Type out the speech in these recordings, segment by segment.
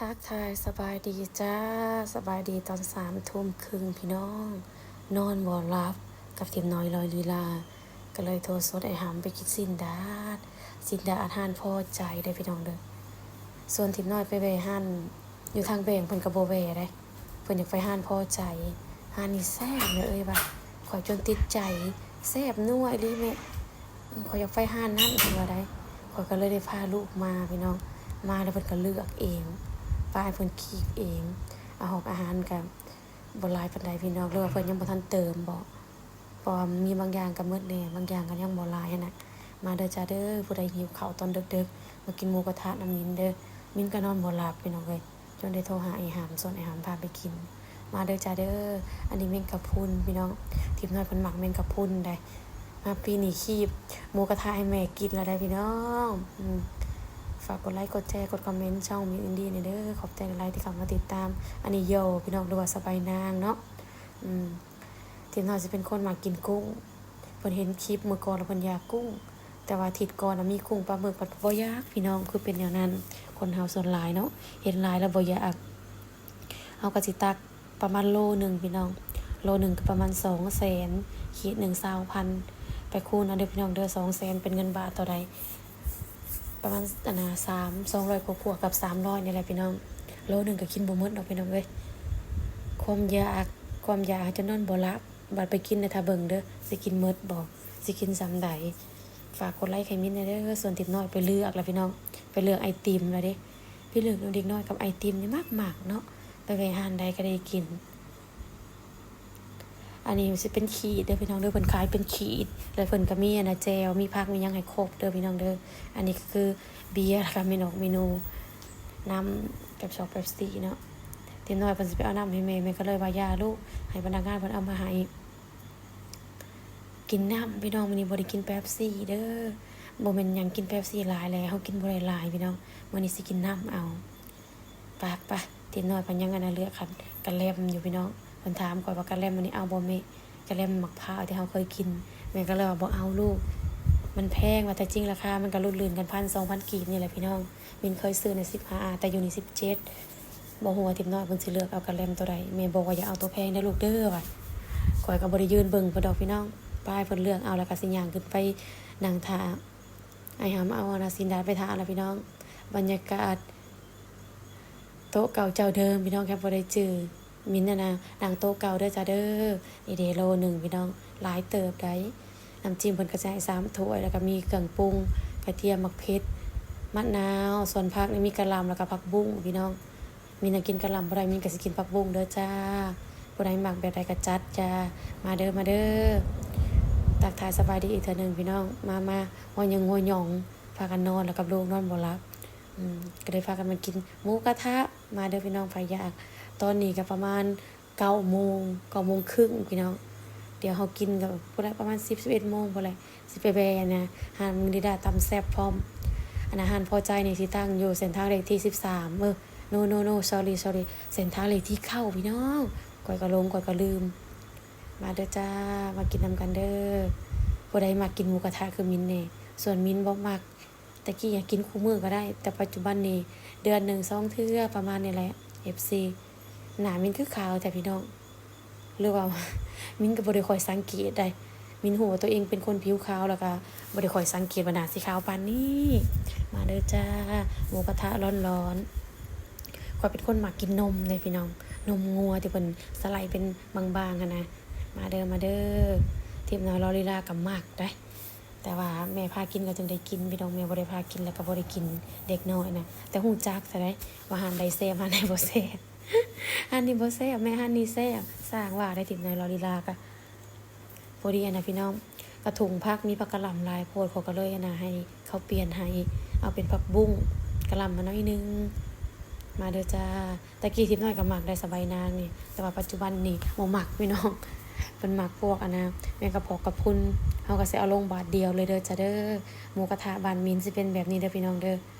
ທັກທາຍສະບາຍດີຈ້າ ສະບາຍດີຕອນສາມທຸ່ມຄຶ່ງພີ່ນ້ອງ. ນອນບໍ່ຫຼັບກັບທິບນ້ອຍລອຍລີລາ ກໍເລີຍໂທຊວນອ້າຍຫຳໄປກິນຊີ້ນດາດ ຊີ້ນດາດຮ້ານພໍໃຈເດີພີ່ນ້ອງເດີ. ຊວນທິບນ້ອຍໄປແວ່ຮ້ານຢູ່ທາງແບງ ເພິ່ນກໍບໍ່ແວ່ເດ້ ເພິ່ນຢາກໄປຮ້ານພໍໃຈ. ຮ້ານນີ້ແຊບເດີເອີຍວ່າ ຂ້ອຍຈົນຕິດໃຈ ແຊບນົວອີ່ຫຼີແມ່. ອືມ ຂ້ອຍຢາກໄປຮ້ານນັ້ນ ເພິ່ນວ່າໄດ໋. ຂ້ອຍກໍເລີຍໄດ້ພາລູກມາພີ່ນ້ອງ ມາແລ້ວເພິ່ນກໍເລືອກເອງ ປ້າຍເພິ່ນຄີກເອງ. ອາຫອກອາຫານກໍບໍ່ຫຼາຍປານໃດພີ່ນ້ອງ ຫຼືວ່າເພິ່ນຍັງບໍ່ທັນເຕີມບໍ ເພາະວ່າມີບາງຢ່າງກໍໝົດແດ່ ບາງຢ່າງກໍຍັງບໍ່ຫຼາຍຫັ້ນນະ. ມາເດີຈ້າເດີ ຜູ້ໃດຫິວເຂົ້າຕອນເດິກໆ ມາກິນໝູກະທະນຳມິນເດີ. ມິນກໍນອນບໍ່ຫຼັບພີ່ນ້ອງເອີຍ ຈົນໄດ້ໂທຫາອ້າຍຫຳ ຊວນອ້າຍຫຳພາໄປກິນ. ມາເດີຈ້າເດີ. ອັນນີ້ແມງກະພຸ່ນພີ່ນ້ອງ ທິບນ້ອຍເພິ່ນມັກແມງກະພຸ່ນໃດ໋. ມາປີນີ້ຄີບໝູກະທະໃຫ້ແມ່ກິນແລ້ວໃດ໋ພີ່ນ້ອງ. ອືມ ຝາກກົດໄລ ກົດແຊ ກົດຄອມເມັນຊ່ອງມິນອິນດີ້ແດ່ເດີ ຂອບໃຈຫຼາຍໆທີ່ເຂົ້າມາຕິດຕາມ. ອັນນີ້ໂຢພີ່ນ້ອງ ຫຼືວ່າສະບາຍນາງເນາະ. ອືມ ທິບນ້ອຍຊິເປັນຄົນມັກກິນກຸ້ງ ເພິ່ນເຫັນຄລິບມື້ກ່ອນແລ້ວເພິ່ນຢາກກຸ້ງ ແຕ່ວ່າທິດກ່ອນນະມີກຸ້ງປາໝຶກ ພັດບໍ່ຢາກພີ່ນ້ອງ. ຄືເປັນແນວນັ້ນ ຄົນເຮົາສ່ວນຫຼາຍເນາະ ເຫັນຫຼາຍແລ້ວບໍ່ຢາກ. ເຮົາກໍຊິຕັກປະມານໂລໜຶ່ງພີ່ນ້ອງ ໂລໜຶ່ງກໍປະມານສອງແສນ ຂີດໜຶ່ງຊາວພັນ ໄປຄູນເອົາເດີພີ່ນ້ອງເດີ. ສອງແສນເປັນເງິນບາດເທົ່າໃດ? ປະມານ ອັນນ່າ ສາມ ສອງຮ້ອຍກວ່າໆ ກັບສາມຮ້ອຍນີ້ແຫຼະພີ່ນ້ອງ. ໂລໜຶ່ງກໍກິນບໍ່ໝົດດອກພີ່ນ້ອງເອີຍ. ຄວາມຢາກ ຄວາມຢາກເຮົາຈະນອນບໍ່ຫຼັບ ບັດໄປກິນນະ ຖ້າເບິ່ງເດີ ຊິກິນໝົດບໍ່ ຊິກິນສ່ຳໃດ. ຝາກກົດໄລໃຫ້ມິນແດ່ເດີ. ສ່ວນທິບນ້ອຍໄປເລືອກແລ້ວພີ່ນ້ອງ ໄປເລືອກໄອຕິມແລ້ວເດ້. ໄປເລືອກເດັກນ້ອຍກັບໄອຕິມນີ້ມັກໆເນາະ ໄປແວ່ຮ້ານໃດກໍໄດ້ກິນ. ອັນນີ້ຊິເປັນຂີດເດີພີ່ນ້ອງເດີ ເພິ່ນຂາຍເປັນຂີດ ແລ້ວເພິ່ນກໍມີອັນນ່າແຈ່ວ ມີຜັກ ມີຫຍັງໃຫ້ຄົບເດີພີ່ນ້ອງເດີ. ອັນນີ້ກໍຄືເບຍ ແລ້ວກໍເມນູ ເມນູນ້ຳແປັບຊອກ ແປັບຊີເນາະ. ຕິມນ້ອຍເພິ່ນຊິໄປເອົານ້ຳໃຫ້ແມ່ ແມ່ກໍເລີຍວ່າຢ່າລູກ ໃຫ້ພະນັກງານເພິ່ນເອົາມາໃຫ້. ກິນນ້ຳພີ່ນ້ອງ ມື້ນີ້ບໍ່ໄດ້ກິນແປັບຊີເດີ ບໍ່ແມ່ນຫຍັງ ກິນແປັບຊີຫຼາຍແລ້ວ ເຮົາກິນບໍ່ໄດ້ຫຼາຍພີ່ນ້ອງ ມື້ນີ້ຊິກິນນ້ຳເອົາ. ປະ ປະ ຕິມນ້ອຍເພິ່ນຍັງອັນນ່າເລືອກຄັນກະແລັມຢູ່ພີ່ນ້ອງ. ເພິ່ນຖາມຂ້ອຍວ່າ ກະແລັມອັນນີ້ເອົາບໍ່ແມ່? ກະແລັມໝາກພ້າວທີ່ເຮົາເຄີຍກິນ. ແມ່ກໍເລີຍວ່າ ບໍ່ເອົາລູກ ມັນແພງວ່າ. ແທ້ຈິງລາຄາມັນກໍຫຼຸດລື່ນກັນພັນສອງພັນກີບນີ້ແຫຼະພີ່ນ້ອງ. ມິນເຄີຍຊື້ໃນສິບຫ້າ ແຕ່ຢູ່ນີ້ສິບເຈັດ. ບໍ່ຮູ້ວ່າຕິມນ້ອຍເພິ່ນຊິເລືອກເອົາກະແລັມໂຕໃດ. ແມ່ບອກວ່າ ຢ່າເອົາໂຕແພງເດີລູກເດີວ່າ. ຂ້ອຍກໍບໍ່ໄດ້ຢືນເບິ່ງເພິ່ນດອກພີ່ນ້ອງ ປ້າຍເພິ່ນເລືອກເອົາ ແລ້ວກໍຊິຍ່າງຂຶ້ນໄປນັ່ງຖ້າ. ອ້າຍຫຳເອົາອັນນ່າຊີ້ນດາດໄປຖ້າແລ້ວພີ່ນ້ອງ. ບັນຍາກາດໂຕະເກົ່າເຈົ້າເດີມພີ່ນ້ອງ ແຄ່ບໍ່ໄດ້ຈື່. ມິນຫັ້ນນະນັ່ງໂຕະເກົ່າເດີຈ້າເດີ. ນີ້ເດ ໂລໜຶ່ງພີ່ນ້ອງ ຫຼາຍເຕີບໃດ໋. ນ້ຳຈິ້ມເພິ່ນກໍຈະໃຫ້ສາມຖ້ວຍ ແລ້ວກໍມີເຄື່ອງປຸງ ກະທຽມ ໝາກເຜັດ ໝາກນາວ ສ່ວນຜັກນີ້ມີກະຫຼ່ຳ ແລ້ວກໍຜັກບຸ້ງພີ່ນ້ອງ. ມິນນະກິນກະຫຼ່ຳບໍ່ໄດ້ ມິນກໍຊິກິນຜັກບຸ້ງເດີຈ້າ. ຜູ້ໃດມັກແບບໃດກໍຈັດຈ້າ. ມາເດີ ມາເດີ. ທັກທາຍສະບາຍດີອີກເທື່ອໜຶ່ງພີ່ນ້ອງ. ມາ ມາ ຫົວຍອງຫົວຍອງ ພາກັນນອນ ແລ້ວກັບລູກນອນບໍ່ຫຼັບ. ອືມ ກໍເລີຍພາກັນມາກິນໝູກະທະ. ມາເດີພີ່ນ້ອງ ໃຜຢາກ. ຕອນນີ້ກໍປະມານເກົ້າໂມງ ເກົ້າໂມງຄຶ່ງພີ່ນ້ອງ. ດຽວເຮົາກິນກໍພຸ້ນແຫຼະ ປະມານສິບ ສິບເອັດໂມງພຸ້ນແຫຼະ. ຊິໄປແວ່ອັນນ່າຮ້ານເມລິດາຕຳແຊບພ້ອມ. ອັນນ່າຮ້ານພໍໃຈນີ້ຊິຕັ້ງຢູ່ເສັ້ນທາງເລກທີສິບສາມ ເອີ ໂນ ໂນ ໂນ ຊໍຣີ ຊໍຣີ ເສັ້ນທາງເລກທີເກົ້າພີ່ນ້ອງ. ຂ້ອຍກໍຫຼົງ ຂ້ອຍກໍລືມ. ມາເດີຈ້າ ມາກິນນຳກັນເດີ. ຜູ້ໃດມັກກິນໝູກະທະຄືມິນແດ່? ສ່ວນມິນບໍ່ມັກ. ແຕ່ກີ້ຫາກິນຄູ່ມື້ກໍໄດ້ ແຕ່ປັດຈຸບັນນີ້ເດືອນໜຶ່ງສອງເທື່ອ ປະມານນີ້ແຫຼະ ເອັຟຊີ. ໜ້າມິນຄືຂາວແທ້ພີ່ນ້ອງ ຫຼືວ່າມິນກໍບໍ່ໄດ້ຄ່ອຍສັງເກດໃດ໋. ມິນຮູ້ວ່າຕົວເອງເປັນຄົນຜິວຂາວ ແລ້ວກໍບໍ່ໄດ້ຄ່ອຍສັງເກດວ່າໜ້າຊິຂາວປານນີ້. ມາເດີຈ້າ ໝູກະທະຮ້ອນໆ. ຂ້ອຍເປັນຄົນມັກກິນນົມເດ້ພີ່ນ້ອງ ນົມງົວທີ່ເພິ່ນສະໄລເປັນບາງໆຫັ້ນນະ. ມາເດີ ມາເດີ. ທິບນ້ອຍລໍລີລາກໍມັກໃດ໋. ແຕ່ວ່າແມ່ພາກິນກໍຈຶ່ງໄດ້ກິນພີ່ນ້ອງ ແມ່ບໍ່ໄດ້ພາກິນແລ້ວກໍບໍ່ໄດ້ກິນ. ເດັກນ້ອຍນະ ແຕ່ຮູ້ຈັກຊະໄດ໋ ວ່າຮ້ານໃດແຊບ ຮ້ານໃດບໍ່ແຊບ. ຮ້ານນີ້ບໍ່ແຊບແມ່ ຮ້ານນີ້ແຊບ. ສ້າງວ່າໄດ້ ຕິບໃນລໍລີລາກະ ພໍດີຫັ້ນນະພີ່ນ້ອງ. ກະຖົງຜັກມີຜັກກະຫຼ່ຳຫຼາຍໂພດ ເຂົາກໍເລີຍອັນນະ ໃຫ້ເຂົາປ່ຽນໃຫ້ ເອົາເປັນຜັກບຸ້ງ ກະຫຼ່ຳມາໜ້ອຍໜຶ່ງ. ມາເດີຈ້າ. ແຕ່ກີ້ທິບນ້ອຍກໍມັກໄດ໋ ສະໃບນາງນີ້ ແຕ່ວ່າປັດຈຸບັນນີ້ບໍ່ມັກພີ່ນ້ອງ. ເພິ່ນມັກພວກອັນນະ ແມງກະພອກກະພຸ່ນ. ເຮົາກໍຊິເອົາລົງບາດດຽວເລີຍເດີຈ້າເດີ. ໝູກະທະບ້ານມິນຊິເປັນແບບນີ້ເດີພີ່ນ້ອງເດີ.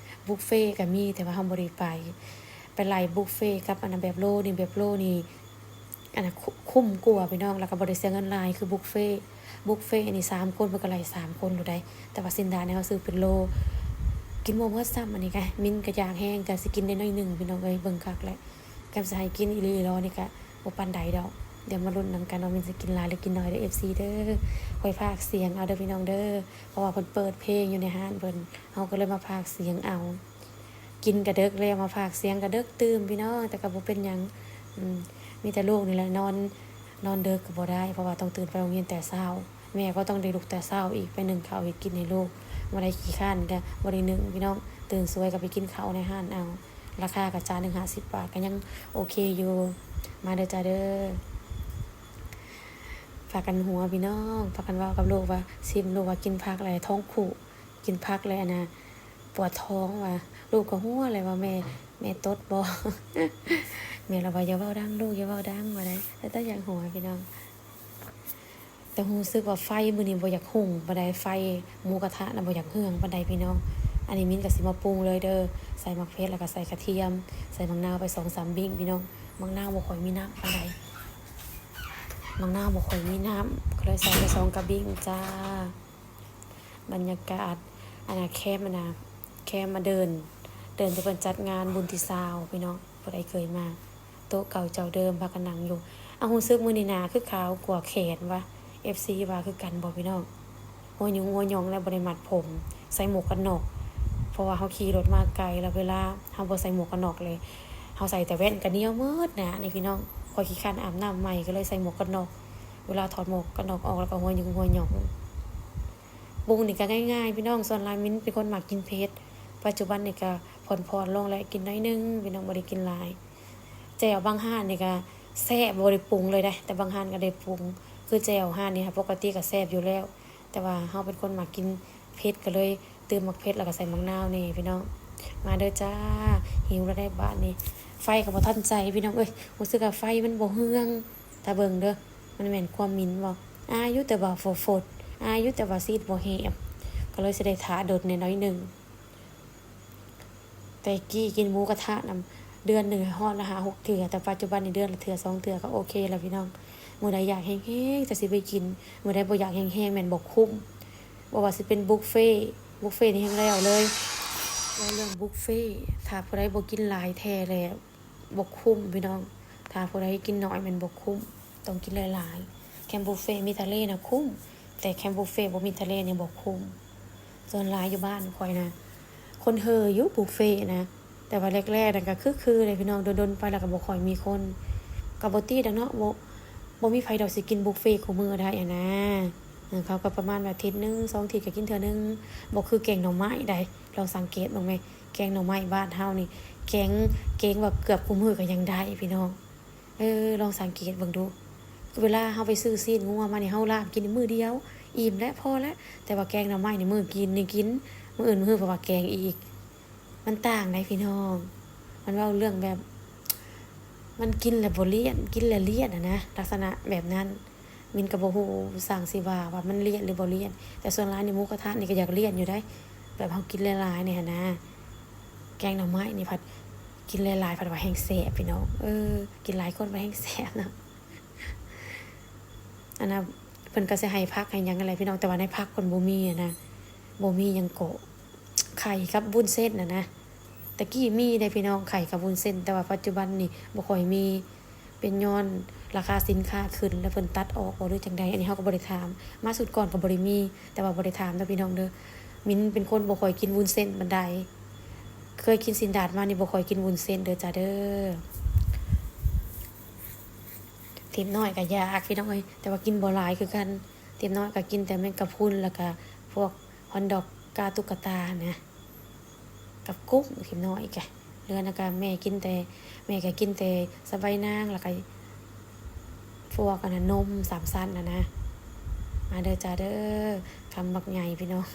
ບຸບເຟກໍມີ ແຕ່ວ່າເຮົາບໍ່ໄດ້ໄປ. ໄປໄລ່ບຸບເຟກັບອັນນະ ແບບໂລນີ້ ແບບໂລນີ້ ອັນນະ ຄຸ້ມກວ່າພີ່ນ້ອງ ແລ້ວກໍບໍ່ໄດ້ເສຍເງິນຫຼາຍຄືບຸບເຟ. ບຸບເຟອັນນີ້ສາມຄົນ ເພິ່ນກໍໄລ່ສາມຄົນໂລດໃດ໋. ແຕ່ວ່າຊີ້ນດາດນີ້ເຮົາຊື້ເປັນໂລ ກິນບໍ່ໝົດຊ້ຳ ອັນນີ້ກະ ມິນກະຢາກແຮງ ກະຊິກິນໄດ້ໜ້ອຍໜຶ່ງພີ່ນ້ອງເອີຍ ເບິ່ງຄັກແຫຼະ. ຄັນຊິໃຫ້ກິນອີ່ຫຼີອີ່ຫຼໍນີ້ກະບໍ່ປານໃດດອກ. ດຽວມາລຸ້ນນຳກັນວ່າມິນຊິກິນຫຼາຍຫຼືກິນໜ້ອຍເດີ ເອັຟຊີ ເດີ. ຂ້ອຍພາກສຽງເອົາເດີພີ່ນ້ອງເດີ ເພາະວ່າເພິ່ນເປີດເພງຢູ່ໃນຮ້ານເພິ່ນ ເຮົາກະເລີຍມາພາກສຽງເອົາ. ກິນກະເດິກແລ້ວ ມາພາກສຽງກະເດິກຕື່ມພີ່ນ້ອງ ແຕ່ກະບໍ່ເປັນຫຍັງ. ອືມ ມີແຕ່ລູກນີ້ແຫຼະນອນ ນອນເດິກກະບໍ່ໄດ້ ເພາະວ່າຕ້ອງຕື່ນໄປໂຮງຮຽນແຕ່ເຊົ້າ. ແມ່ກໍຕ້ອງໄດ້ລຸກແຕ່ເຊົ້າອີກ ໄປໜຶ້ງເຂົ້າເຮັດກິນໃຫ້ລູກ. ບໍ່ໄດ້ຂີ້ຄ້ານກະບໍ່ໄດ້ໜຶ້ງພີ່ນ້ອງ ຕື່ນສວຍກະໄປກິນເຂົ້າໃນຮ້ານເອົາ. ລາຄາກະຈານໜຶ່ງຫ້າສິບບາດ ກະຍັງໂອເຄຢູ່. ມາເດີຈ້າເດີ. ພາກັນຫົວພີ່ນ້ອງ ພາກັນເວົ້າກັບລູກວ່າ ຊິມລູກວ່າກິນຜັກແລ້ວທ້ອງຜູກ ກິນຜັກແລ້ວອັນນະ ປວດທ້ອງວ່າ. ລູກກະຫົວແຫຼະວ່າ ແມ່ ແມ່ຕົດບໍ່? ແມ່ລະວ່າ ຢ່າເວົ້າດັງລູກ ຢ່າເວົ້າດັງ ວ່າໄດ້. ແຕ່ຕາຢາກຫົວພີ່ນ້ອງ. ແຕ່ຮູ້ສຶກວ່າໄຟມື້ນີ້ບໍ່ຢາກຮຸ່ງປານໃດ ໄຟໝູກະທະນະບໍ່ຢາກເຮືອງປານໃດພີ່ນ້ອງ. ອັນນີ້ມິນກະຊິມາປຸງເລີຍເດີ ໃສ່ໝາກເຜັດ ແລ້ວກະໃສ່ກະທຽມ ໃສ່ໝາກນາວໄປສອງສາມບິ້ງພີ່ນ້ອງ. ໝາກນາວບໍ່ຄ່ອຍມີນ້ຳປານໃດ ໝາກນາວບໍ່ຄ່ອຍມີນ້ຳ ກະເລີຍໃສ່ໄປສອງກະບິ້ງຈ້າ. ບັນຍາກາດ ອັນນະ ແຄມ ອັນນະ ແຄມມາເດີນ ເດີນທີ່ເພິ່ນຈັດງານບຸນທີຊາວພີ່ນ້ອງ ຜູ້ໃດເຄີຍມາ ໂຕະເກົ່າເຈົ້າເດີມພາກັນນັ່ງຢູ່. ເອົາ ຮູ້ສຶກມື້ນີ້ໜາຄືຂາວກວ່າແຂນວ່າ ເອັຟຊີ ວ່າຄືກັນບໍ່ພີ່ນ້ອງ? ຫົວຫຍຸງຫົວຫຍອງແລ້ວບໍ່ໄດ້ມັດຜົມ ໃສ່ໝວກກັນນັອກ ເພາະວ່າເຮົາຂີ່ລົດມາໄກ ແລ້ວເວລາເຮົາບໍ່ໃສ່ໝວກກັນນັອກເລີຍ ເຮົາໃສ່ແຕ່ແວ່ນກະໜຽວໝົດໜ້ານີ້ພີ່ນ້ອງ. ຂ້ອຍຂີ້ຄ້ານອາບນ້ຳໃໝ່ ກະເລີຍໃສ່ໝວກກັນນັອກ ເວລາຖອດໝວກກັນນັອກອອກແລ້ວກະຫົວຫຍຸງຫົວຫຍອງ. ປຸງນີ້ກະງ່າຍໆພີ່ນ້ອງ ສ່ວນຫຼາຍມິນເປັນຄົນມັກກິນເຜັດ ປັດຈຸບັນນີ້ກະຜ່ອນໆລົງແລ້ວ ກິນໜ້ອຍໜຶ່ງພີ່ນ້ອງ ບໍ່ໄດ້ກິນຫຼາຍ. ແຈ່ວບາງຮ້ານນີ້ກະແຊບ ບໍ່ໄດ້ປຸງເລີຍເດ້ ແຕ່ບາງຮ້ານກະໄດ້ປຸງ ຄືແຈ່ວຮ້ານນີ້ ປົກກະຕິກະແຊບຢູ່ແລ້ວ ແຕ່ວ່າເຮົາເປັນຄົນມັກກິນເຜັດ ກະເລີຍຕື່ມໝາກເຜັດ ແລ້ວກະໃສ່ໝາກນາວແດ່ພີ່ນ້ອງ. ມາເດີຈ້າ ຫິວແລ້ວໄດ໋ບາດນີ້. ໄຟກະບໍ່ທັນໃສ່ພີ່ນ້ອງເອີຍ ຮູ້ສຶກວ່າໄຟມັນບໍ່ເຮືອງ. ຖ້າເບິ່ງເດີ ມັນແມ່ນຄວາມມິນບໍ່? ອາຢູ່ແຕ່ວ່າຝົນ ອາຢູ່ແຕ່ວ່າຊີດບໍ່ແຮບ ກະເລີຍຊິໄດ້ຖ້າດົນແດ່ໜ້ອຍໜຶ່ງ. ແຕ່ກີ້ກິນໝູກະທະນຳ ເດືອນໜຶ່ງຮອດລະຫ້າຫົກເທື່ອ ແຕ່ປັດຈຸບັນນີ້ເດືອນລະເທື່ອສອງເທື່ອກະໂອເຄແລ້ວພີ່ນ້ອງ. ມື້ໃດຢາກແຮງໆ ຈັ່ງຊິໄປກິນ ມື້ໃດບໍ່ຢາກແຮງໆ ແມ່ນບໍ່ຄຸ້ມ. ບໍ່ວ່າຊິເປັນບຸບເຟ ບຸບເຟນີ້ແຮງແລ້ວເລີຍ. ເວົ້າເລື່ອງບຸບເຟ ຖ້າຜູ້ໃດບໍ່ກິນຫຼາຍແທ້ແລ້ວ ບໍ່ຄຸ້ມພີ່ນ້ອງ. ຖ້າຜູ້ໃດກິນໜ້ອຍແມ່ນບໍ່ຄຸ້ມ ຕ້ອງກິນຫຼາຍໆ. ແຄມບຸບເຟມີທະເລນະຄຸ້ມ ແຕ່ແຄມບຸບເຟບໍ່ມີທະເລນີ້ບໍ່ຄຸ້ມ. ສ່ວນຫຼາຍຢູ່ບ້ານຂ້ອຍນະ ຄົນເຮີຢູ່ບຸບເຟນະ ແຕ່ວ່າແລກໆນັ້ນກະຄຶກຄືເດ້ພີ່ນ້ອງ ດົນໆໄປແລ້ວກະບໍ່ຄ່ອຍມີຄົນ. ກະບໍ່ຕິດອກເນາະ ບໍ່ ບໍ່ມີໃຜດອກຊິກິນບຸບເຟຄູ່ມື້ໄດ້ຫັ້ນນະ. ເອີ ເຂົາກະປະມານວ່າທິດໜຶ່ງສອງທິດກະກິນເທື່ອໜຶ່ງ ບໍ່ຄືແກງໜໍ່ໄມ້ໃດ. ລອງສັງເກດເບິ່ງແມ ແກງໜໍ່ໄມ້ບ້ານເຮົານີ້ ແກງ ແກງວ່າເກືອບຄູ່ມື້ກະຍັງໄດ້ພີ່ນ້ອງ. ເອີ ລອງສັງເກດເບິ່ງດູ ເວລາເຮົາໄປຊື້ຊີ້ນງົວມານີ້ ເຮົາລາບກິນມື້ດຽວ ອີ່ມແລ້ວ ພໍແລ້ວ. ແຕ່ວ່າແກງໜໍ່ໄມ້ນີ້ ມື້ກິນນີ້ກິນ ມື້ອື່ນມື້ຮືເພິ່ນວ່າແກງອີກ. ມັນຕ່າງໃດ໋ພີ່ນ້ອງ ມັນເວົ້າເລື່ອງແບບ ມັນກິນແລ້ວບໍ່ລ້ຽນ ກິນແລ້ວລ້ຽນຫັ້ນນະ ລັກສະນະແບບນັ້ນ. ມິນກະບໍ່ຮູ້ຊ່າງຊິວ່າ ວ່າມັນລ້ຽນຫຼືບໍ່ລ້ຽນ ແຕ່ສ່ວນຫຼາຍນີ້ໝູກະທະນີ້ກະຢາກລ້ຽນຢູ່ໃດ໋ ແບບເຮົາກິນຫຼາຍໆນີ້ຫັ້ນນະ. ແກງໜໍ່ໄມ້ນີ້ພັດກິນຫຼາຍໆ ພັດວ່າແຮງແຊບພີ່ນ້ອງ. ເອີ ກິນຫຼາຍຄົນພັດແຮງແຊບເນາະ. ອັນນະ ເພິ່ນກະຊິໃຫ້ຜັກໃຫ້ຫຍັງຫັ້ນແຫຼະພີ່ນ້ອງ ແຕ່ວ່າໃນຜັກເພິ່ນບໍ່ມີຫັ້ນນະ ບໍ່ມີຫຍັງເກາະ ໄຂ່ກັບວຸ້ນເສັ້ນຫັ້ນນະ. ແຕ່ກີ້ມີເດ້ພີ່ນ້ອງ ໄຂ່ກັບວຸ້ນເສັ້ນ ແຕ່ວ່າປັດຈຸບັນນີ້ບໍ່ຄ່ອຍມີ ເປັນຍ້ອນລາຄາສິນຄ້າຂຶ້ນ ແລ້ວເພິ່ນຕັດອອກບໍ່ ຫຼືຈັ່ງໃດ ອັນນີ້ເຮົາກະບໍ່ໄດ້ຖາມ. ມາຊຸດກ່ອນກະບໍ່ໄດ້ມີ ແຕ່ວ່າບໍ່ໄດ້ຖາມເດີພີ່ນ້ອງເດີ. ມິນເປັນຄົນບໍ່ຄ່ອຍກິນວຸ້ນເສັ້ນປານໃດ ເຄີຍກິນຊີ້ນດາດມານີ້ ບໍ່ຄ່ອຍກິນວຸ້ນເສັ້ນເດີຈ້າເດີ. ທິບນ້ອຍກະຢາກພີ່ນ້ອງເອີຍ ແຕ່ວ່າກິນບໍ່ຫຼາຍຄືກັນ. ທິບນ້ອຍກະກິນແຕ່ແມງກະພຸນ ແລ້ວກະພວກຮອດດັອກ ກາຕຸກກະຕາຫັ້ນນະ ກັບກຸ້ງ. ທິບນ້ອຍກະ ເຫຼືອນັ້ນກະແມ່ກິນແຕ່ ແມ່ກະກິນແຕ່ສະບາຍນາງ ແລ້ວກະພວກອັນນັ້ນ ນົມສາມຊັ້ນຫັ້ນນະ. ມາເດີຈ້າເດີ ຄຳບັກໃຫຍ່ພີ່ນ້ອງ.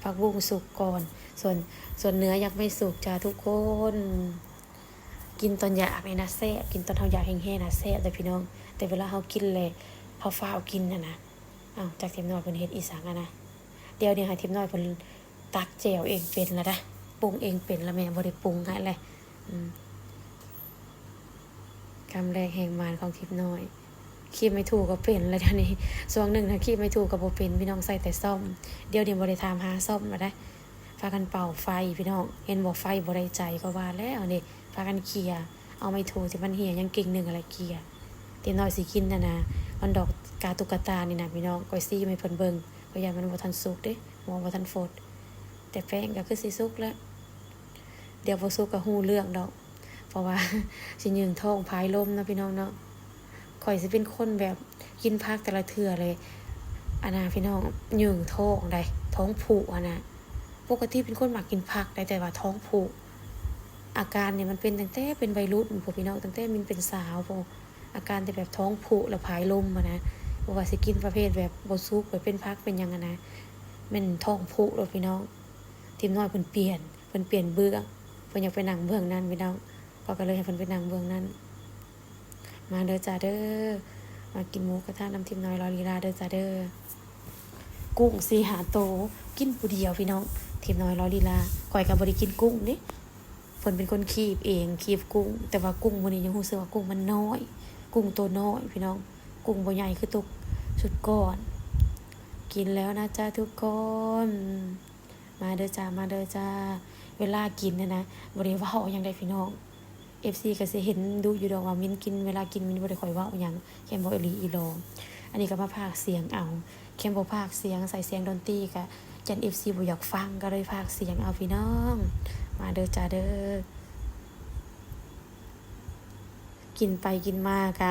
ຜັກບຸ້ງສຸກກ່ອນ ສ່ວນ ສ່ວນເນື້ອຍັງໄມ່ສຸກຈ້າທຸກຄົນ. ກິນຕອນຢາກນີ້ນະແຊບ ກິນຕອນເຮົາຢາກແຮງໆນະແຊບເດີພີ່ນ້ອງ ແຕ່ເວລາເຮົາກິນແລ້ວ ເຮົາຟ້າວກິນຫັ້ນນະ. ອ້າວ ຈັກທິບນ້ອຍເພິ່ນເຮັດອີ່ສັງຫັ້ນນະ. ດຽວນີ້ຫາທິບນ້ອຍເພິ່ນຕັກແຈ່ວເອງເປັນລະດະ ປຸງເອງເປັນລະ ແມ່ບໍ່ໄດ້ປຸງໃຫ້ແລະ. ອືມ ຄຳແລກແຮງໝານຂອງທິບນ້ອຍ. ຄີບໄມ້ຖູກະເປັນລະດຽວນີ້ ຊ່ວງໜຶ່ງນະ ຄີບໄມ້ຖູກະບໍ່ເປັນພີ່ນ້ອງ ໃຊ້ແຕ່ສ້ອມ. ດຽວນີ້ບໍ່ໄດ້ຖາມຫາສ້ອມລະໄດ໋. ພາກັນເປົ່າໄຟພີ່ນ້ອງ ເຫັນບໍ່ ໄຟບໍ່ໄດ້ໃຈ ກໍວ່າແລ້ວເດ້ ພາກັນເຂ້ຍ ເອົາໄມ້ຖູທີ່ມັນເຫ່ຍ ຍັງກິ່ງໜຶ່ງຫັ້ນແຫຼະເຂ້ຍ. ຕິນ້ອຍຊິກິນຫັ້ນນະ ມັນດອກກາຕຸກກະຕານີ້ນະພີ່ນ້ອງ ຂ້ອຍຊີ້ໃຫ້ເພິ່ນເບິ່ງ ຂ້ອຍຢ້ານມັນບໍ່ທັນສຸກເດ້ ໝໍບໍ່ທັນຟົດ ແຕ່ແປ້ງກໍຄືຊິສຸກແລ້ວ ດຽວບໍ່ສຸກກໍຮູ້ເລື່ອງດອກ ເພາະວ່າຊິຍືງທ້ອງພາຍລົມເນາະພີ່ນ້ອງເນາະ. ຂ້ອຍຊິເປັນຄົນແບບກິນຜັກແຕ່ລະເທື່ອເລີຍ ອັນນະພີ່ນ້ອງ ຍືງທ້ອງໃດ໋ ທ້ອງຜຸຫັ້ນນະ. ປົກກະຕິເປັນຄົນມັກກິນຜັກໃດ໋ ແຕ່ວ່າທ້ອງຜຸ ອາການນີ້ມັນເປັນຕັ້ງແຕ່ເປັນໄວລຸ້ນພຸ້ນພີ່ນ້ອງ ຕັ້ງແຕ່ມິນເປັນສາວພຸ້ນ ອາການທີ່ແບບທ້ອງຜຸແລ້ວພາຍລົມຫັ້ນນະ. ບໍ່ວ່າຊິກິນປະເພດແບບບໍ່ສຸກ ແບບເປັນຜັກເປັນຫຍັງຫັ້ນນະ ແມ່ນທ້ອງຜຸໂລດພີ່ນ້ອງ. ທີມນ້ອຍເພິ່ນປ່ຽນ ເພິ່ນປ່ຽນເບື້ອງ ເພິ່ນຢາກໄປນັ່ງເບື້ອງນັ້ນພີ່ນ້ອງ ຂ້ອຍກໍເລີຍໃຫ້ເພິ່ນໄປນັ່ງເບື້ອງນັ້ນ. ມາເດີຈ້າເດີ ມາກິນໝູກະທະນຳທີມນ້ອຍລໍລີລາເດີຈ້າເດີ. ກຸ້ງສີ່ຫ້າໂຕ ກິນຜູ້ດຽວພີ່ນ້ອງ ທີມນ້ອຍລໍລີລາ. ຂ້ອຍກໍບໍ່ໄດ້ກິນກຸ້ງເດ້ ເພິ່ນເປັນຄົນຄີບເອງ ຄີບກຸ້ງ ແຕ່ວ່າກຸ້ງມື້ນີ້ຍັງຮູ້ສຶກວ່າກຸ້ງມັນນ້ອຍ ກຸ້ງໂຕນ້ອຍພີ່ນ້ອງ ກຸ້ງບໍ່ໃຫຍ່ຄືໂຕຊຸດກ່ອນ. ກິນແລ້ວນະຈ້າທຸກຄົນ ມາເດີຈ້າ ມາເດີຈ້າ. ເວລາກິນຫັ້ນນະ ບໍ່ໄດ້ເວົ້າຫຍັງໃດ໋ພີ່ນ້ອງ ເອັຟຊີກໍຊິເຫັນດຸຢູ່ດອກວ່າມິນກິນ ເວລາກິນມິນບໍ່ໄດ້ຄ່ອຍເວົ້າຫຍັງ ແຄ່ເວົ້າອີ່ຫຼີອີ່ຫຼໍ. ອັນນີ້ກໍມາພາກສຽງເອົາ ແຄ່ບໍ່ພາກສຽງ ໃສ່ສຽງດົນຕີກໍຢ້ານເອັຟຊີບໍ່ຢາກຟັງ ກໍເລີຍພາກສຽງເອົາພີ່ນ້ອງ. ມາເດີຈ້າເດີ ກິນໄປກິນມາກະ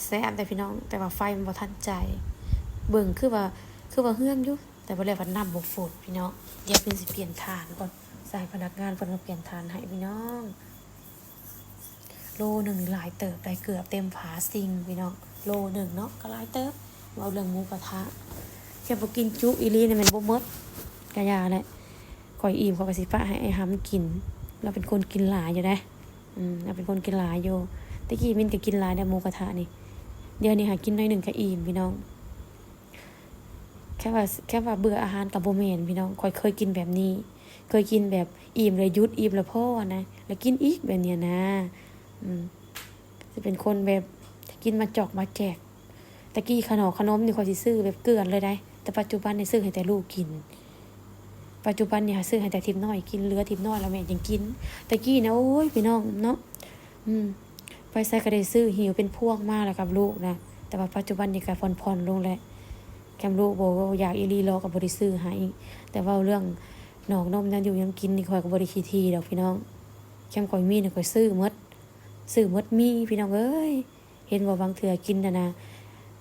ແຊບເດ້ພີ່ນ້ອງ ແຕ່ວ່າໄຟມັນບໍ່ທັນໃຈ. ເບິ່ງຄືວ່າ ຄືວ່າເຮືອງຢູ່ ແຕ່ບໍ່ແລ້ວພັດນ້ຳບໍ່ຟົດພີ່ນ້ອງ. ດຽວເພິ່ນຊິປ່ຽນຖ່ານກ່ອນ ໃຫ້ພະນັກງານເພິ່ນມາປ່ຽນຖ່ານໃຫ້ພີ່ນ້ອງ. ໂລໜຶ່ງນີ້ຫຼາຍເຕີບໄດ໋ ເກືອບເຕັມຝາຊິງພີ່ນ້ອງ ໂລໜຶ່ງເນາະ ກໍຫຼາຍເຕີບ. ເວົ້າເລື່ອງໝູກະທະ ແຄ່ບໍ່ກິນຈຸອີ່ຫຼີນີ້ແມ່ນບໍ່ໝົດກະຢ່າແຫຼະ. ຂ້ອຍອີ່ມ ຂ້ອຍກໍຊິປະໃຫ້ອ້າຍຫຳກິນ ລາວເປັນຄົນກິນຫຼາຍຢູ່ເດ້. ອືມ ລາວເປັນຄົນກິນຫຼາຍຢູ່ ແຕ່ກີ້ມິນກໍກິນຫຼາຍແດ່ໝູກະທະນີ້ ດຽວນີ້ຫາກິນໜ້ອຍໜຶ່ງກໍອີ່ມພີ່ນ້ອງ. ແຄ່ວ່າ ແຄ່ວ່າເບື່ອອາຫານກໍບໍ່ແມ່ນພີ່ນ້ອງ ຂ້ອຍເຄີຍກິນແບບນີ້ ເຄີຍກິນແບບອີ່ມແລ້ວຢຸດ ອີ່ມແລ້ວພໍນະ ແລ້ວກິນອີກແບບນີ້ນະ. ອືມ ຊິເປັນຄົນແບບກິນມາຈອກມາແຈກ. ແຕ່ກີ້ຂະໜົມ ຂະໜົມນີ້ຂ້ອຍຊິຊື້ແບບເກືອນເລີຍໄດ໋ ແຕ່ປັດຈຸບັນນີ້ຊື້ໃຫ້ແຕ່ລູກກິນ. ປັດຈຸບັນນີ້ຫາຊື້ໃຫ້ແຕ່ທີມນ້ອຍກິນ ເຫຼືອທີມນ້ອຍແລ້ວແມ່ຍັງກິນ. ແຕ່ກີ້ນະ ໂອ້ຍ ພີ່ນ້ອງເນາະ ອືມ ໄປໃສກໍໄດ້ຊື້ຫິ້ວເປັນພວງມາແລ້ວກັບລູກນະ ແຕ່ວ່າປັດຈຸບັນນີ້ກໍຜ່ອນໆລົງແລ້ວ ແຄ່ລູກບໍ່ຢາກອີ່ຫຼີຫຼໍກໍບໍ່ໄດ້ຊື້ໃຫ້. ແຕ່ເວົ້າເລື່ອງນອກນົມແນວຢູ່ແນວກິນນີ້ ຂ້ອຍກໍບໍ່ໄດ້ຂີ້ຖີ່ດອກພີ່ນ້ອງ ແຄ່ຂ້ອຍມີນີ້ຂ້ອຍຊື້ໝົດ ຊື້ໝົດມີພີ່ນ້ອງເອີຍ. ເຫັນບໍ່ ບາງເທື່ອກິນຫັ້ນນະ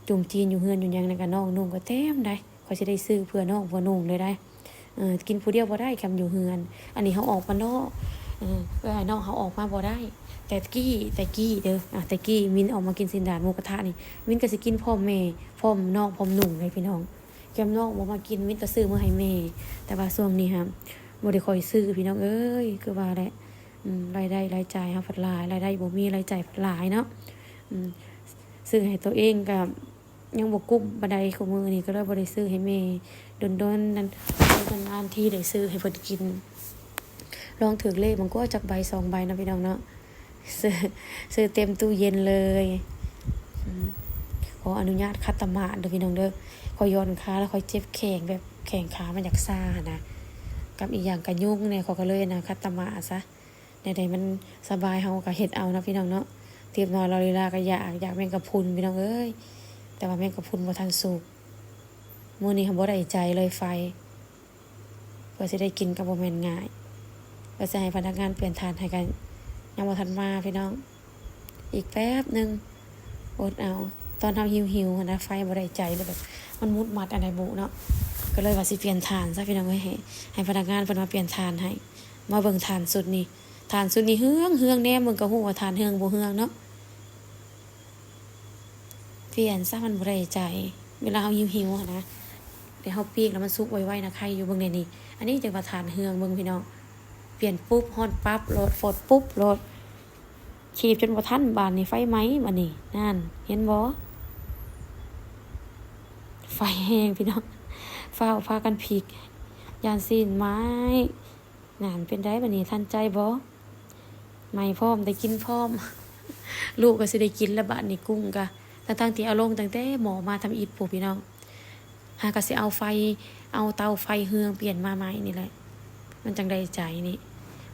ຈຸ່ມຈີນຢູ່ເຮືອນຢູ່ຫຍັງນັ້ນກະ ນ້ອງນຸ່ງກໍເຕັມໄດ໋ ຂ້ອຍຊິໄດ້ຊື້ເພື່ອນ້ອງເພື່ອນຸ່ງເລີຍໄດ໋. ເອີ ກິນຜູ້ດຽວບໍ່ໄດ້ ແຄ່ຢູ່ເຮືອນ ອັນນີ້ເຮົາອອກມານອກ ເອີ ເອື້ອຍນ້ອງເຮົາອອກມາບໍ່ໄດ້. ແຕ່ກີ້ ແຕ່ກີ້ເດີ ອາ ແຕ່ກີ້ມິນອອກມາກິນຊີ້ນດາດໝູກະທະນີ້ ມິນກໍຊິກິນພ້ອມແມ່ ພ້ອມນ້ອງ ພ້ອມນຸ່ງເລີຍພີ່ນ້ອງ. ແຄ່ນ້ອງບໍ່ມາກິນ ມິນກໍຊື້ມາໃຫ້ແມ່ ແຕ່ວ່າຊ່ວງນີ້ຫາບໍ່ໄດ້ຄ່ອຍຊື້ພີ່ນ້ອງເອີຍ ຄືວ່າແຫຼະ ອາ ລາຍໄດ້ລາຍຈ່າຍເຮົາພັດຫຼາຍ ລາຍໄດ້ບໍ່ມີ ລາຍຈ່າຍພັດຫຼາຍເນາະ. ອາ ຊື້ໃຫ້ໂຕເອງກໍຍັງບໍ່ກຸ້ມປານໃດ ຄູ່ມື້ນີ້ກໍເລີຍບໍ່ໄດ້ຊື້ໃຫ້ແມ່ ດົນໆນັ້ນ ນານໆທີໄດ້ຊື້ໃຫ້ເພິ່ນກິນ. ລອງຖືກເລກມັນກໍຈັກໃບສອງໃບເນາະພີ່ນ້ອງເນາະ ຊື້ ຊື້ເຕັມຕູ້ເຢັນເລີຍ. ອືມ ຂໍອະນຸຍາດຂັດຕະໝາດເດີພີ່ນ້ອງເດີ ຂ້ອຍຢ່ອນຂາແລ້ວຂ້ອຍເຈັບແຂ້ງ ແບບແຂ້ງຂາມັນຢາກຊາຫັ້ນນະ ກັບອີກຢ່າງກະຍຸງແດ່ ຂ້ອຍກໍເລີຍນະຂັດຕະໝາດຊະ. ແນວໃດມັນສະບາຍເຮົາກໍເຮັດເອົາເນາະພີ່ນ້ອງເນາະ. ທີມນ້ອຍລໍລີລາກໍຢາກ ຢາກແມງກະພຸນພີ່ນ້ອງເອີຍ ແຕ່ວ່າແມງກະພຸນບໍ່ທັນສຸກ. ມື້ນີ້ຫາບໍ່ໄດ້ໃຈເລີຍໄຟ ເພື່ອຊິໄດ້ກິນກໍບໍ່ແມ່ນງ່າຍ ເພື່ອຊິໃຫ້ພະນັກງານປ່ຽນຖ່ານໃຫ້ກໍຍັງບໍ່ທັນມາພີ່ນ້ອງ. ອີກແປັບໜຶ່ງ ອົດເອົາ ຕອນເຮົາຫິວໆຫັ້ນນະ ໄຟບໍ່ໄດ້ໃຈ ແລ້ວແບບມັນມຸດມັດອັນໃດບຸເນາະ ກໍເລີຍວ່າຊິປ່ຽນຖ່ານຊະພີ່ນ້ອງເອີຍ ໃຫ້ ໃຫ້ພະນັກງານເພິ່ນມາປ່ຽນຖ່ານໃຫ້. ມາເບິ່ງຖ່ານຊຸດນີ້ ຖ່ານຊຸດນີ້ເຮືອງໆ ແນມເບິ່ງກໍຮູ້ວ່າຖ່ານເຮືອງບໍ່ເຮືອງເນາະ. ປ່ຽນຊະ ມັນບໍ່ໄດ້ໃຈ ເວລາເຮົາຫິວໆຫັ້ນນະ ແລ້ວເຮົາປີ້ງແລ້ວມັນສຸກໄວໆນະ ໄຄຢູ່. ເບິ່ງແດ່ນີ້ ອັນນີ້ຈັ່ງວ່າຖ່ານເຮືອງ ເບິ່ງພີ່ນ້ອງ ປ່ຽນປຸບ ຮ້ອນປັບໂລດ ຟົດປຸບໂລດ ຄີບຈົນບໍ່ທັນ ບາດນີ້ໄຟໄໝ້ບາດນີ້ ນັ້ນ ເຫັນບໍ່ ໄຟແຮງພີ່ນ້ອງ ຟ້າວພາກັນພິກ ຢ້ານຊີ້ນໄໝ້. ນັ້ນ ເປັນໃດບາດນີ້ ທັນໃຈບໍ່? ໄໝ້ພ້ອມ ໄດ້ກິນພ້ອມ ລູກກໍຊິໄດ້ກິນແລ້ວບາດນີ້ ກຸ້ງກະ ທັງໆທີ່ເອົາລົງຕັ້ງແຕ່ໝໍ້ມາທຳອິດພຸ້ນພີ່ນ້ອງ. ຫາກໍຊິເອົາໄຟ ເອົາເຕົາໄຟເຮືອງປ່ຽນມາໃໝ່ນີ້ແຫຼະ ມັນຈັ່ງໄດ້ໃຈນີ້.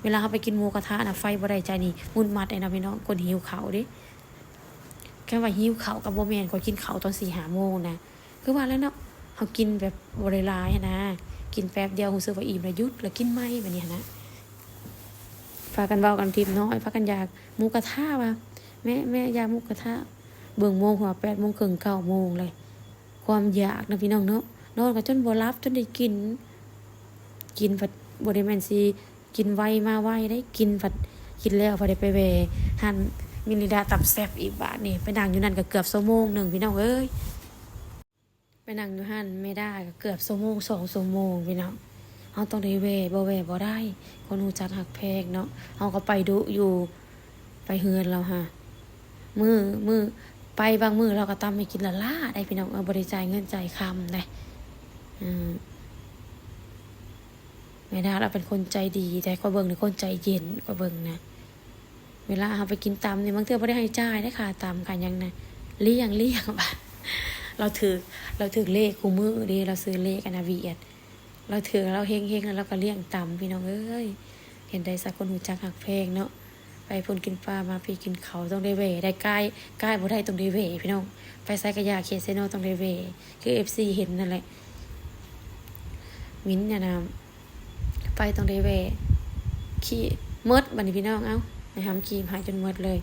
ເວລາເຮົາໄປກິນໝູກະທະນະ ໄຟບໍ່ໄດ້ໃຈນີ້ ໝຸດໝັດເດ້ນະພີ່ນ້ອງ ຄົນຫິວເຂົ້າເດ້. ຄັນວ່າຫິວເຂົ້າກໍບໍ່ແມ່ນ ຂ້ອຍກິນເຂົ້າຕອນສີ່ຫ້າໂມງນະ ຄືວ່າແຫຼະເນາະ ເຮົາກິນແບບບໍ່ໄດ້ຫຼາຍຫັ້ນນະ ກິນແປັບດຽວຮູ້ສຶກວ່າອີ່ມແລ້ວຢຸດ ແລ້ວກິນໃໝ່ບາດນີ້ຫັ້ນນະ. ພາກັນເວົ້າກັນທິບນ້ອຍ ພາກັນຢາກໝູກະທະວ່າ ແມ່ ແມ່ຢາກໝູກະທະ ເບິ່ງໂມງ ຫົວແປດໂມງເຄິ່ງ ເກົ້າໂມງເລີຍ. ຄວາມຢາກເນາະພີ່ນ້ອງເນາະ ນອນກໍຈົນບໍ່ຫຼັບ ຈົນໄດ້ກິນ. ກິນພັດບໍ່ໄດ້ແມ່ນຊິກິນໄວມາໄວເດ້ ກິນພັດ ກິນແລ້ວພັດໄດ້ໄປແວ່ຮ້ານມິລິດາຕຳແຊບອີກບາດນີ້ ໄປນັ່ງຢູ່ນັ້ນກໍເກືອບຊົ່ວໂມງໜຶ່ງພີ່ນ້ອງເອີຍ. ໄປນັ່ງຢູ່ຮ້ານແມ່ດາກໍເກືອບຊົ່ວໂມງ ສອງຊົ່ວໂມງພີ່ນ້ອງ. ເຮົາຕ້ອງໄດ້ແວ່ ບໍ່ແວ່ບໍ່ໄດ້ ຄົນຮູ້ຈັກຮັກແພງເນາະ. ເຮົາກໍໄປດຸຢູ່ ໄປເຮືອນລາວຫາ ມື້ ມື້ ໄປບາງມື້ລາວກໍຕຳໃຫ້ກິນລ້າໆໄດ໋ພີ່ນ້ອງ ເອີ ບໍ່ໄດ້ຈ່າຍເງິນຈ່າຍຄຳໄດ໋. ເອີ ແມ່ດາລາວເປັນຄົນໃຈດີ ແຕ່ຂ້ອຍເບິ່ງນີ້ຄົນໃຈເຢັນ ຂ້ອຍເບິ່ງນະ. ເວລາເຮົາໄປກິນຕຳນີ້ ບາງເທື່ອບໍ່ໄດ້ໃຫ້ຈ່າຍເດ້ ຄ່າຕຳຄ່າຫຍັງນະ ລ້ຽງ ລ້ຽງວ່າ ລາວຖືກ ລາວຖືກເລກຄູ່ມື້ເດ້ ລາວຊື້ເລກອັນນະ ວີເອັດ ລາວຖືກ ລາວເຮັງໆ ແລ້ວລາວກໍລ້ຽງຕຳ ພີ່ນ້ອງເອີຍ. ເຫັນໄດ້ຊະ ຄົນຮູ້ຈັກຮັກແພງເນາະ. ໄປພຸ້ນກິນປາ ມາພີ້ກິນເຂົ້າ ຕ້ອງໄດ້ແວ່ໄດ໋ ກາຍ ກາຍບໍ່ໄດ້ ຕ້ອງໄດ້ແວ່ພີ່ນ້ອງ. ໄປໃສກະຢ່າ ເຂດເຊໂນຕ້ອງໄດ້ແວ່ ຄືເອັຟຊີເຫັນນັ້ນແຫຼະ. ມິ້ນນະນະ ໄປຕ້ອງໄດ້ແວ່ ຂີ້ໝົດບາດນີ້ພີ່ນ້ອງ. ເອົ້າ ໄອ້ຫຳຂີ້ໃຫ້ຈົນໝົດເລີຍ.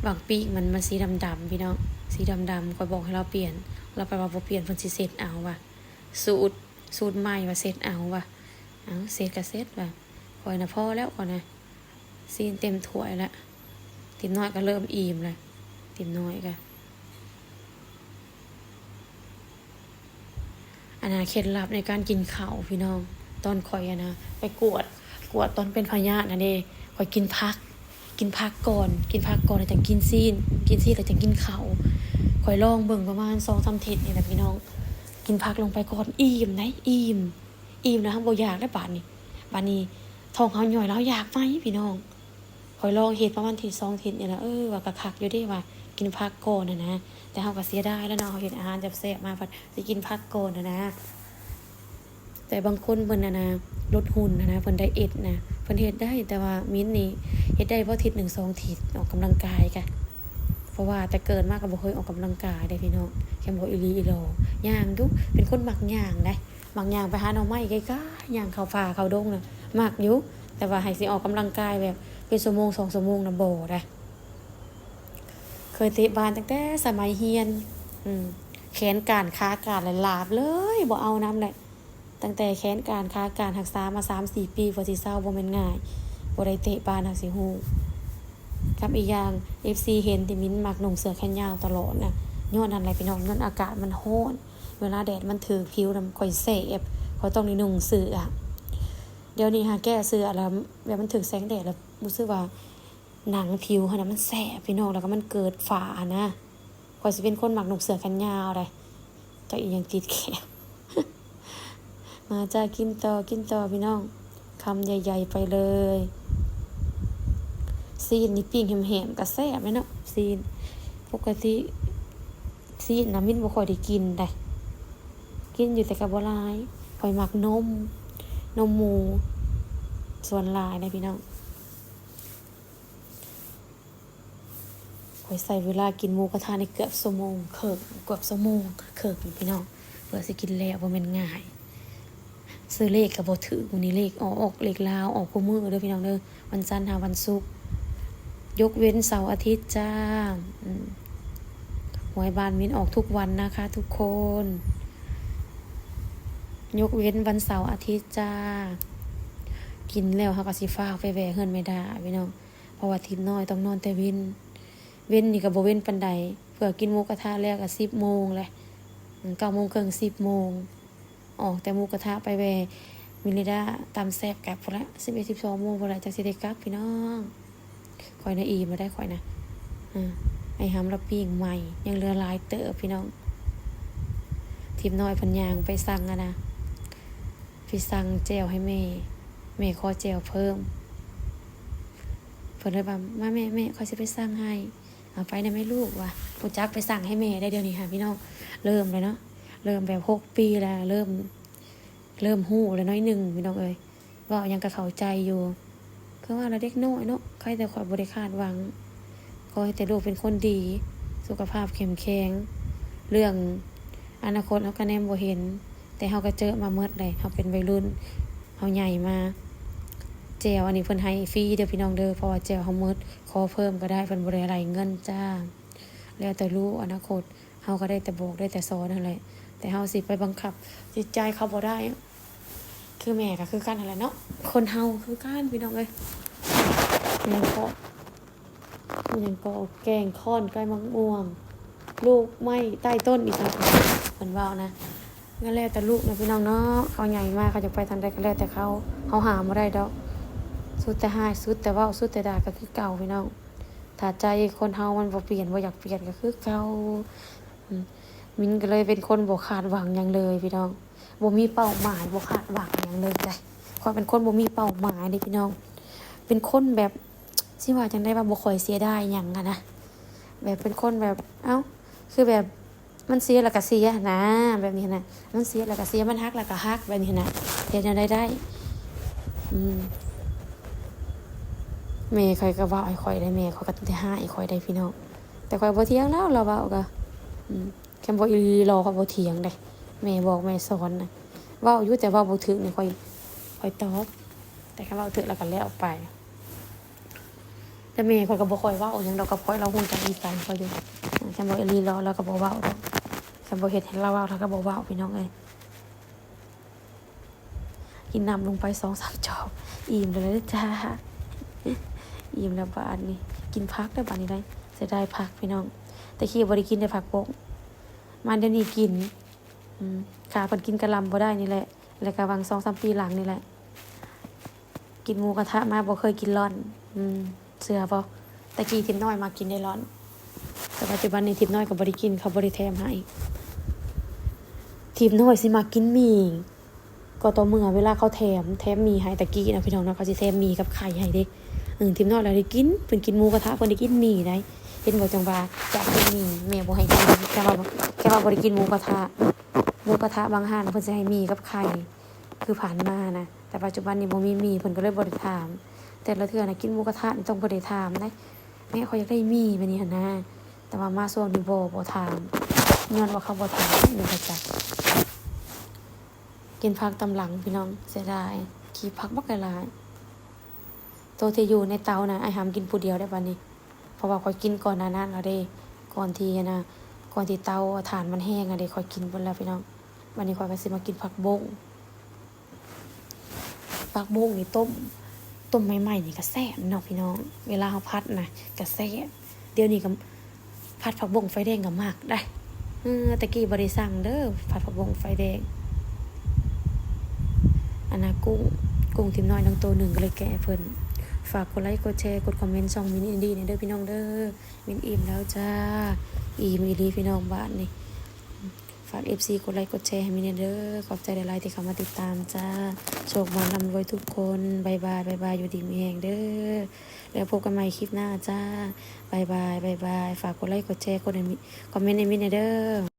ບັກປີກມັນ ມັນສີດຳໆ ພີ່ນ້ອງ ສີດຳໆ. ຂ້ອຍບອກໃຫ້ລາວປ່ຽນ ລາວໄປວ່າບໍ່ປ່ຽນ ເພິ່ນຊິເຊັດເອົາວ່າ ສູດ ສູດໃໝ່ວ່າເຊັດເອົາວ່າ. ເອົ້າ ເຊັດກໍເຊັດວ່າ ຂ້ອຍນະພໍແລ້ວ ຂ້ອຍນະ ຊີ້ນເຕັມຖ້ວຍລະ. ຕິ່ມນ້ອຍກໍເລີ່ມອີ່ມລະ ຕິ່ມນ້ອຍກໍ ອັນນະ ເຄັດລັບໃນການກິນເຂົ້າພີ່ນ້ອງ ຕອນຂ້ອຍອັນນະ ໄປກວດ ກວດຕອນເປັນພະຍາດຫັ້ນເດ້ ຂ້ອຍກິນຜັກ ກິນຜັກກ່ອນ ກິນຜັກກ່ອນແລ້ວຈັ່ງກິນຊີ້ນ ກິນຊີ້ນແລ້ວຈັ່ງກິນເຂົ້າ. ຂ້ອຍລອງເບິ່ງປະມານສອງສາມທິດນີ້ແຫຼະພີ່ນ້ອງ ກິນຜັກລົງໄປກ່ອນ ອີ່ມໄດ໋ ອີ່ມ ອີ່ມແລ້ວເຮົາບໍ່ຢາກແລ້ວບາດນີ້. ບາດນີ້ທ້ອງເຮົາຍ່ອຍແລ້ວເຮົາຢາກໃໝ່ພີ່ນ້ອງ. ຂ້ອຍລອງເຮັດປະມານທິດສອງທິດນີ້ລະ ເອີ ວ່າກໍຄັກຢູ່ເດ້ ວ່າກິນຜັກກ່ອນຫັ້ນນະ. ແຕ່ເຮົາກໍເສຍດາຍແລ້ວເນາະ ເຮົາເຮັດອາຫານແຊບໆມາ ພັດຊິກິນຜັກກ່ອນຫັ້ນນະ. ແຕ່ບາງຄົນເພິ່ນຫັ້ນນະ ລົດຫຸ່ນຫັ້ນນະ ເພິ່ນໄດເອັດນະ ເພິ່ນເຮັດໄດ້. ແຕ່ວ່າມິ້ນນີ້ເຮັດໄດ້ບໍ່ ທິດໜຶ່ງສອງທິດ ອອກກຳລັງກາຍກະ ເພາະວ່າແຕ່ເກີດມາກໍບໍ່ເຄີຍອອກກຳລັງກາຍເດ້ພີ່ນ້ອງ. ແຄ່ບອກອີ່ຫຼີອີ່ຫຼໍ ຍ່າງຢູ່ ເປັນຄົນມັກຍ່າງໄດ໋ ມັກຍ່າງໄປຫາໜໍ່ໄມ້ໄກໆ ຍ່າງເຂົ້າປ່າເຂົ້າດົງນະ ມັກຢູ່. ແຕ່ວ່າໃຫ້ຊິອອກກຳລັງກາຍແບບເປັນຊົ່ວໂມງສອງຊົ່ວໂມງນະ ບໍ່ໄດ໋. ເຄີຍເຕະບານຕັ້ງແຕ່ສະໄໝຮຽນ ອືມ ແຂນການຂາການລະ ລາບເລີຍ ບໍ່ເອົານຳແຫຼະ. ຕັ້ງແຕ່ແຂນການຂາການ ຮັກສາມາສາມສີ່ປີ ກວ່າຊິເຊົາບໍ່ແມ່ນງ່າຍ ບໍ່ໄດ້ເຕະບານຫາກຊິຮູ້. ກັບອີກຢ່າງ ເອັຟຊີ ເຫັນທີ່ມິ້ນມັກນຸ່ງເສື້ອແຂນຍາວຕະຫຼອດນະ ຍ້ອນນັ້ນແຫຼະພີ່ນ້ອງ ຍ້ອນອາກາດມັນຮ້ອນ ເວລາແດດມັນຖືກຜິວນຳຂ້ອຍແສບ ຂ້ອຍຕ້ອງໄດ້ນຸ່ງເສື້ອ. ດຽວນີ້ຫາແກ້ເສື້ອແລ້ວ ແບບມັນຖືກແສງແດດແລ້ວ ຮູ້ສຶກວ່າໜັງຜິວຫັ້ນນະມັນແສບພີ່ນ້ອງ ແລ້ວກໍມັນເກີດຝ້າຫັ້ນນະ. ຂ້ອຍຊິເປັນຄົນມັກນຸ່ງເສື້ອແຂນຍາວໃດ໋. ຈັກອີ່ຫຍັງຕິດແຂວ. ມາຈ້າ ກິນຕໍ່ ກິນຕໍ່ພີ່ນ້ອງ ຄຳໃຫຍ່ໆໄປເລີຍ. ຊີ້ນນີ້ປີ້ງແຮມໆກໍແຊບເດ້ເນາະ ຊີ້ນ. ປົກກະຕິຊີ້ນນະມິ້ນບໍ່ຄ່ອຍໄດ້ກິນໃດ໋ ກິນຢູ່ແຕ່ກໍບໍ່ຫຼາຍ. ຂ້ອຍມັກນົມ ນົມໝູສ່ວນຫຼາຍໃດ໋ພີ່ນ້ອງ. ຂ້ອຍໃຊ້ເວລາກິນໝູກະທະນີ້ເກືອບຊົ່ວໂມງເຄິ່ງ ເກືອບຊົ່ວໂມງເຄິ່ງພີ່ນ້ອງ ເພື່ອຊິກິນແລ້ວ ບໍ່ແມ່ນງ່າຍ. ຊື້ເລກກໍບໍ່ຖືກ ມື້ນີ້ເລກອອກ ເລກລາວອອກຄູ່ມື້ເດີພີ່ນ້ອງເດີ ວັນຈັນຫາວັນສຸກ ຍົກເວັ້ນເສົາອາທິດຈ້າ. ອືມ ຫວຍບ້ານມິ້ນອອກທຸກວັນນະຄະທຸກຄົນ ຍົກເວັ້ນວັນເສົາອາທິດຈ້າ. ກິນແລ້ວເຮົາກໍຊິຟ້າວໄປແວ່ເຮືອນແມ່ດາພີ່ນ້ອງ ເພາະວ່າທິດນ້ອຍຕ້ອງນອນແຕ່ເວັນ ເວັນນີ້ກໍບໍ່ເວັນປານໃດ ເພື່ອກິນໝູກະທະແລ້ວກໍສິບໂມງແຫຼະ ອືມ ເກົ້າໂມງເຄິ່ງ ສິບໂມງ ອອກແຕ່ໝູກະທະໄປແວ່ມິລິດາຕຳແຊບກັບພຸ້ນລະ ສິບເອັດ ສິບສອງໂມງພຸ້ນລະ ຈັ່ງຊິໄດ້ກັບພີ່ນ້ອງ. ຂ້ອຍນະອີ່ມແລ້ວໄດ໋ ຂ້ອຍນະ ອາ ໄອ້ຫຳລະປີ້ງໃໝ່ ຍັງເຫຼືອຫຼາຍເຕີບພີ່ນ້ອງ. ທິບນ້ອຍເພິ່ນຍ່າງໄປສັ່ງອັນນະ ໄປສັ່ງແຈ່ວໃຫ້ແມ່ ແມ່ຂໍແຈ່ວເພີ່ມ ເພິ່ນເລີຍວ່າ ມາແມ່ ແມ່ ຂ້ອຍຊິໄປສັ່ງໃຫ້. ເອົາໄປນະແມ່ລູກວ່າ ຮູ້ຈັກໄປສັ່ງໃຫ້ແມ່ໄດ້ ດຽວນີ້ຫາພີ່ນ້ອງ ເລີ່ມແລ້ວເນາະ ເລີ່ມແບບຫົກປີແລ້ວ ເລີ່ມ ເລີ່ມຮູ້ແລ້ວໜ້ອຍໜຶ່ງພີ່ນ້ອງເອີຍ ເວົ້າຫຍັງກໍເຂົ້າໃຈຢູ່. ຄືວ່າລະເດັກນ້ອຍເນາະ ໃຄແຕ່ຂ້ອຍບໍ່ໄດ້ຄາດຫວັງ ຂໍໃຫ້ແຕ່ລູກເປັນຄົນດີ ສຸຂະພາບເຂັ້ມແຂງ ເລື່ອງອະນາຄົດເຮົາກໍແນມບໍ່ເຫັນ ແຕ່ເຮົາກໍເຈິມາໝົດເລີຍ ເຮົາເປັນໄວລຸ້ນ ເຮົາໃຫຍ່ມາ. ແຈ່ວອັນນີ້ເພິ່ນໃຫ້ຟຣີເດີພີ່ນ້ອງເດີ ເພາະວ່າແຈ່ວເຮົາໝົດ ຂໍເພີ່ມກໍໄດ້ ເພິ່ນບໍ່ໄດ້ໄລ່ເງິນຈ້າ ແລ້ວແຕ່ລູກອະນາຄົດ ເຮົາກໍໄດ້ແຕ່ບອກໄດ້ແຕ່ສອນຫັ້ນແຫຼະ ແຕ່ເຮົາຊິໄປບັງຄັບຈິດໃຈເຂົາບໍ່ໄດ້. ຄືແມ່ກໍຄືກັນຫັ້ນແຫຼະເນາະ ຄົນເຮົາຄືກັນພີ່ນ້ອງເອີຍ ຫຍັງເກາະ ຫຍັງເກາະ ແກງຄ້ອນ ໄກ່ໝາກມ່ວງ ລູກໄມ້ໃຕ້ຕົ້ນອີ່ຫຍັງ ເພິ່ນເວົ້ານະ. ກໍແລ້ວແຕ່ລູກເນາະພີ່ນ້ອງເນາະ ເຂົາໃຫຍ່ມາເຂົາຢາກໄປທາງໃດກໍແລ້ວແຕ່ເຂົາ ເຮົາຫ້າມບໍ່ໄດ້ດອກ ສຸດແຕ່ຮ້າຍ ສຸດແຕ່ເວົ້າ ສຸດແຕ່ດ່າກໍຄືເກົ່າພີ່ນ້ອງ. ຖ້າໃຈຄົນເຮົາມັນບໍ່ປ່ຽນ ບໍ່ຢາກປ່ຽນກໍຄືເກົ່າ. ອືມ ມິນກໍເລີຍເປັນຄົນບໍ່ຄາດຫວັງຫຍັງເລີຍພີ່ນ້ອງ ບໍ່ມີເປົ້າໝາຍ ບໍ່ຄາດຫວັງຫຍັງເລີຍເດ້. ຂ້ອຍເປັນຄົນບໍ່ມີເປົ້າໝາຍເດ້ພີ່ນ້ອງ ເປັນຄົນແບບ ຊິວ່າຈັ່ງໃດວ່າ ບໍ່ຄ່ອຍເສຍດາຍຫຍັງຫັ້ນນະ ແບບເປັນຄົນແບບ ເອົ້າ ຄືແບບ ມັນເສຍແລ້ວກໍເສຍຫັ້ນນະ ແບບນີ້ຫັ້ນນະ ມັນເສຍແລ້ວກໍເສຍ ມັນຫັກແລ້ວກໍຫັກ ແບບນີ້ຫັ້ນນະ ເຮັດແນວໃດໄດ້. ອືມ ແມ່ຂ້ອຍກໍເວົ້າໃຫ້ຂ້ອຍໄດ໋ ແມ່ຂ້ອຍກໍໄດ້ຮ້າຍໃຫ້ຂ້ອຍໄດ໋ພີ່ນ້ອງ ແຕ່ຂ້ອຍບໍ່ຖຽງແລ້ວ ລາວເວົ້າກໍ ອືມ ຄັນບໍ່ອີ່ຫຼີລໍຂ້ອຍບໍ່ຖຽງເດ້ ແມ່ບອກແມ່ສອນນະ. ເວົ້າຢູ່ ແຕ່ເວົ້າບໍ່ຖືກນີ້ຂ້ອຍ ຂ້ອຍຕອບ ແຕ່ຄັນເວົ້າຖືກແລ້ວກໍແລ້ວໄປ. ແຕ່ແມ່ຂ້ອຍກໍບໍ່ຄ່ອຍເວົ້າຫຍັງດອກກັບຂ້ອຍ ລາວຮູ້ຈັກນິໄສຂ້ອຍຢູ່. ຄັນບໍ່ອີ່ຫຼີລໍລາວກໍບໍ່ເວົ້າດອກ ຄັນບໍ່ເຮັດໃຫ້ລາວເວົ້າ ລາວກໍບໍ່ເວົ້າ ພີ່ນ້ອງເອີຍ. ກິນນ້ຳລົງໄປສອງສາມຈອກ ອີ່ມແລ້ວເດີຈ້າ ອີ່ມແລ້ວບາດນີ້. ກິນຜັກເດີບາດນີ້ໄດ໋ ເສຍດາຍຜັກພີ່ນ້ອງ ແຕ່ກີ້ບໍ່ໄດ້ກິນເດ້ຜັກບົ້ງ ມາດຽວນີ້ກິນ. ອືມ ຂາເພິ່ນກິນກະຫຼ່ຳບໍ່ໄດ້ນີ້ແຫຼະ ແລ້ວກະຫວ່າງສອງສາມປີຫຼັງນີ້ແຫຼະ ກິນໝູກະທະມາບໍ່ເຄີຍກິນລ້ອນ. ອືມ ເຊື່ອບໍ່ ແຕ່ກີ້ທິບນ້ອຍມັກກິນໄດ້ລ້ອນ ແຕ່ປັດຈຸບັນນີ້ທິບນ້ອຍກໍບໍ່ໄດ້ກິນ ເຂົາບໍ່ໄດ້ແຖມໃຫ້. ທິບນ້ອຍຊິມັກກິນໝີ່ ກໍຕໍ່ເມື່ອເວລາເຂົາແຖມ ແຖມໝີ່ໃຫ້ ແຕ່ກີ້ນະພີ່ນ້ອງເນາະ ເຂົາຊິແຖມໝີ່ກັບໄຂ່ໃຫ້ເດ້. ເອີ ທິບນ້ອຍລະໄດ້ກິນ ເພິ່ນກິນໝູກະທະ ເພິ່ນໄດ້ກິນໝີ່ໄດ໋ ເຫັນບໍ່ ຈັ່ງວ່າຢາກກິນໝີ່ ແມ່ບໍ່ໃຫ້ກິນ. ແຕ່ວ່າ ແຕ່ວ່າບໍ່ໄດ້ກິນໝູກະທະ ໝູກະທະບາງຮ້ານເພິ່ນຊິໃຫ້ໝີ່ກັບໄຂ່ ຄືຜ່ານມານະ ແຕ່ປັດຈຸບັນນີ້ບໍ່ມີໝີ່ ເພິ່ນກໍເລີຍບໍ່ໄດ້ຖາມ. ແຕ່ລະເທື່ອນະ ກິນໝູກະທະນີ້ຕ້ອງເພິ່ນໄດ້ຖາມເດ້ ແມ່ ຂ້ອຍຢາກໄດ້ໝີ່ ແບບນີ້ຫັ້ນນະ ແຕ່ວ່າມາຊ່ວງນີ້ບໍ່ ບໍ່ຖາມ ຍ້ອນວ່າເຂົາບໍ່ຖາມ ບໍ່ຮູ້ຈັກ. ກິນຜັກຕຳຫຼັງພີ່ນ້ອງ ເສຍດາຍ ກີບຜັກບັກຫຼາຍໆ. ໂຕທີ່ຢູ່ໃນເຕົານະ ອ້າຍຫຳກິນຜູ້ດຽວໄດ້ບາດນີ້ ເພາະວ່າຂ້ອຍກິນກ່ອນໜ້ານັ້ນແລ້ວເດ້ ກ່ອນທີ່ອັນນະ ກ່ອນທີ່ເຕົາຖ່ານມັນແຫ້ງຫັ້ນເດ້ ຂ້ອຍກິນເບິດແລ້ວພີ່ນ້ອງ. ບາດນີ້ຂ້ອຍກໍຊິມາກິນຜັກບົ້ງ ຜັກບົ້ງນີ້ຕົ້ມ ຕົ້ມໃໝ່ໆນີ້ກໍແຊບເນາະພີ່ນ້ອງ ເວລາເຮົາຜັດນະກໍແຊບ. ດຽວນີ້ກໍຜັດຜັກບົ້ງໄຟແດງກໍມັກໄດ໋ ເອີ ແຕ່ກີ້ບໍ່ໄດ້ສັ່ງເດີ ຜັດຜັກບົ້ງໄຟແດງ. ອັນນະ ກຸ້ງ ກຸ້ງທິບນ້ອຍນາງໂຕໜຶ່ງ ກໍເລີຍແກະໃຫ້ເພິ່ນ. ຝາກກົດໄລກົດແຊ ກົດຄອມເມັນຊ່ອງມິນອິນດີແດ່ເດີພີ່ນ້ອງເດີ. ມິນອີ່ມແລ້ວຈ້າ ອີ່ມອີ່ຫຼີພີ່ນ້ອງ ບາດນີ້ ຝາກເອັຟຊີກົດໄລກົດແຊໃຫ້ມິນແດ່ເດີ. ຂອບໃຈຫຼາຍໆທີ່ເຂົ້າມາຕິດຕາມຈ້າ. ໂຊກໝານລ່ຳລວຍທຸກຄົນ. ບາຍບາຍ ບາຍບາຍ ຢູ່ດີມີແຮງເດີ. ແລ້ວພົບກັນໃໝ່ຄລິບໜ້າຈ້າ. ບາຍບາຍ ບາຍບາຍ. ຝາກກົດໄລກົດແຊ ກົດໃຫ້ມິ ຄອມເມັນໃຫ້ມິນແດ່ເດີ.